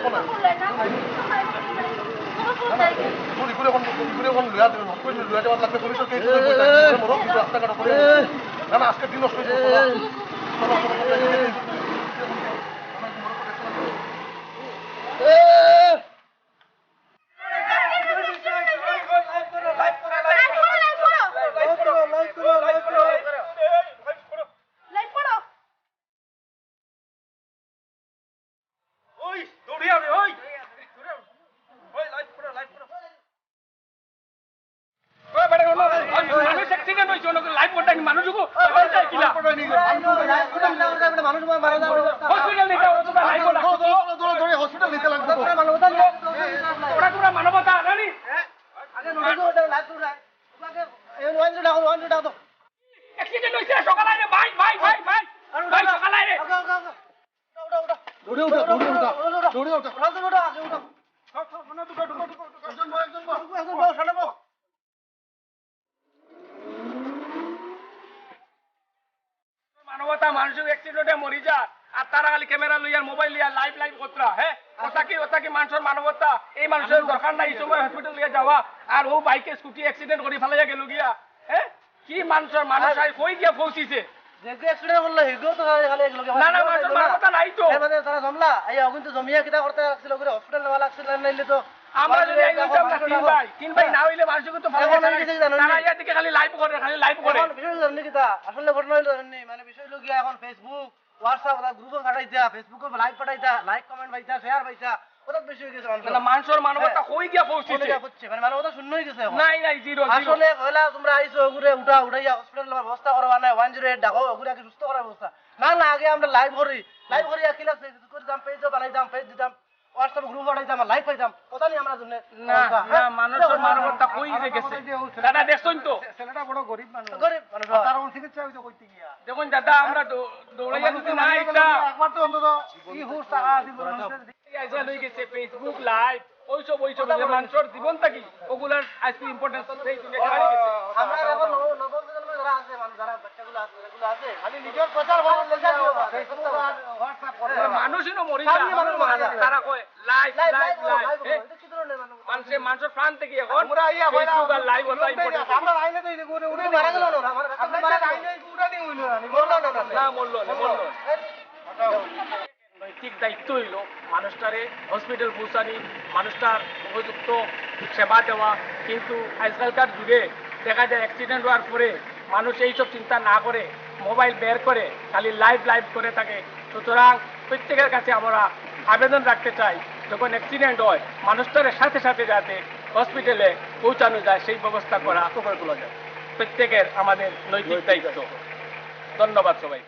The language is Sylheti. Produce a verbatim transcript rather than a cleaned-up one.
না, না, ইগুরে অখন, ইগুরে অখন লইয়া যাইবা, কই লইয়া যাওয়া লাগবে, পুলিশের কেস করে বইতা, মরক কিন্তু রাস্তাঘাট করে। না, না, আজকে দিন নষ্ট হইছে। চলো, চলো, চলো, চলো। ওই, দৌড়ি আবে, ওই। দৌড়ি আবে। ওই, লাইভ করো, লাইভ করো। ওই, বেটা, ওই, ওই, মানুষ অ্যাক্সিডেন্ট হইছে, ওনাকে লাইভ করতে নি, মানুষ ওগো, ওই, ওই, কিলা? মানুষ মারা যাবে। হসপিটাল নিতে হবে, তোমরা লাইভ করো। দৌড়ো, দৌড়ো, দৌড়ো, দৌড়ো, হসপিটাল নিতে লাগবে তো। ওরা তোমরা মানবতা, জানি? আগে নোটিশ দাও, লাইভ করো। এই ওয়ান জিরো ডাকো, ওয়ান জিরো ডাকো। অ্যাক্সিডেন্ট হইছে, সকালে রে, ভাই, ভাই, ভাই, ভাই। ভাই, সকালে রে। ওঠো, ওঠো, ওঠো। উঠা, উঠা, উঠা। দৌড়ে উঠা, দৌড়ে উঠা, দৌড়ে উঠা। দৌড়ে উঠা। উঠা, উঠা, উঠা, আগে উঠা। সব, সব, মনে ঢুকো, ঢুকো, ঢুকো, ঢুকো। একজন বও, একজন বও। ঢুকো, একজন বও, সামনে বও। মানবতা, মানুষ অ্যাক্সিডেন্টে মরি যায়, আর তারা খালি ক্যামেরা লইয়া, মোবাইল লইয়া লাইভ লাইভ করতরা, হ্যাঁ? ওটা কি, ওটা কি মানুষের মানবতা? এই মানুষের দরকার নাই এই সময় হসপিটাল লইয়া যাওয়া, আর ও বাইকে স্কুটি অ্যাক্সিডেন্ট করি ফালাইয়া গেল গিয়া, হ্যাঁ? কি মানুষের, মানুষ আর আই কই গিয়া পৌঁছিছে? যেগু অ্যাক্সিডেন্ট করলো, হেগুও তো খালি, খালি এক লগে না, না, মানুষের মানবতা নাই তো। এর মাঝে তারা জমলা, এই অগুন তো জমিয়া কিতা করতে লাগছিল, করে হসপিটাল নেওয়া লাগছিল, আর নাইলে তো আমরা যদি এই হইতাম না, তিন ভাই, তিন ভাই না হইলে মানুষ কিন্তু ফালাইয়া এখন হয়ে গেছে কি জানো নি? তারা ইয়ার দিকে খালি লাইভ করে, খালি লাইভ করে। এখন বিষয় জানো নি কিতা? আসলে ঘটনা হইলো জানো নি? মানে বিষয় হইলো গিয়া এখন Facebook, WhatsApp, ওরা গ্রুপে পাঠাইতা, Facebook-এ লাইভ পাঠাইতা, লাইক কমেন্ট পাইতা, শেয়ার পাইতা, ওটা বেশি হয়ে গেছে মানুষের। না, মানুষের মানবতা হ্যাঁ। কই গিয়া পৌঁছিছে? কই গিয়া পৌঁছে? মানে মানবতা শূন্য হয়ে গেছে এখন। নাই, নাই, জিরো, জিরো। আসলে কইলা তোমরা আইছো, ওগুরে উঠা, উঠাইয়া হসপিটাল নেওয়ার ব্যবস্থা করবা না, ওয়ান জিরো এইট ডাকো, ওগুরে আগে সুস্থ করার ব্যবস্থা। না, না, আগে আমরা লাইভ করি, লাইভ করি আর কিলা করিতাম, পেজ বানাইতাম, পেজ দিতাম, WhatsApp গ্রুপ পাঠাইতাম, আর লাইভ পাইতাম, ওটা নিয়ে আমরা জন্য না, অবস্থা, না, হ্যাঁ? মানুষের মানবতা কই যে গেছে? দাদা, দেখছইন তো? ছেলেটা বড় গরিব মানুষ। গরিব মানুষ, তার অন চিকিৎসা হইতো কইতে গিয়া। দেখুন দাদা, আমরা দৌ-, দৌড়াইয়া যদি না আইতা। একবার তো অন্তত ই হুশ টাকা আছে, বলুন। এই যে লই গেছে Facebook লাইভ, ওইসব, ওইসব, যে মানুষের জীবন থাকি, ওগুলার আজকে ইম্পর্টেন্স এই দুনিয়া ছাড়ি গেছে। আমরা এখন নব-, নবম প্রজন্ম যারা আছে, মানুষ যারা বাচ্চাগুলো আছে, এগুলো আছে। খালি নিজের প্রচার ভালো লেখা দিয়ে Facebook আর WhatsApp করে। মানুষই না মরি যায়। খালি মানুষ মারা যায়। তারা কয়, live, live, live, live, live, live. এ? এটা কি ধরনের মানুষ? মানুষের, মানুষের প্রাণ থেকে এখন আমরা আইয়া Facebook আর লাইভ ওটা ইম্পর্টেন্ট। আমরা লাইনে তো এই উনি মারা গেল না, আমার কাছে আপনার মারা গেল। লাইনে উড়ানি হইল না, মরল না, না, না। না, মরল না, মরল না। এই নৈতিক দায়িত্ব হইল মানুষটারে হসপিটাল পৌঁছানি, মানুষটার উপযুক্ত সেবা দেওয়া। কিন্তু আজকালকার যুগে দেখা যায় অ্যাক্সিডেন্ট হওয়ার পরে মানুষ এইসব চিন্তা না করে মোবাইল বের করে খালি লাইভ লাইভ করে থাকে। সুতরাং প্রত্যেকের কাছে আমরা আবেদন রাখতে চাই, যখন অ্যাক্সিডেন্ট হয় মানুষটারে সাথে সাথে যাতে হসপিটালে পৌঁছানো যায় সেই ব্যবস্থা করা প্রত্যেকের আমাদের নৈতিক দায়িত্ব। ধন্যবাদ সবাই।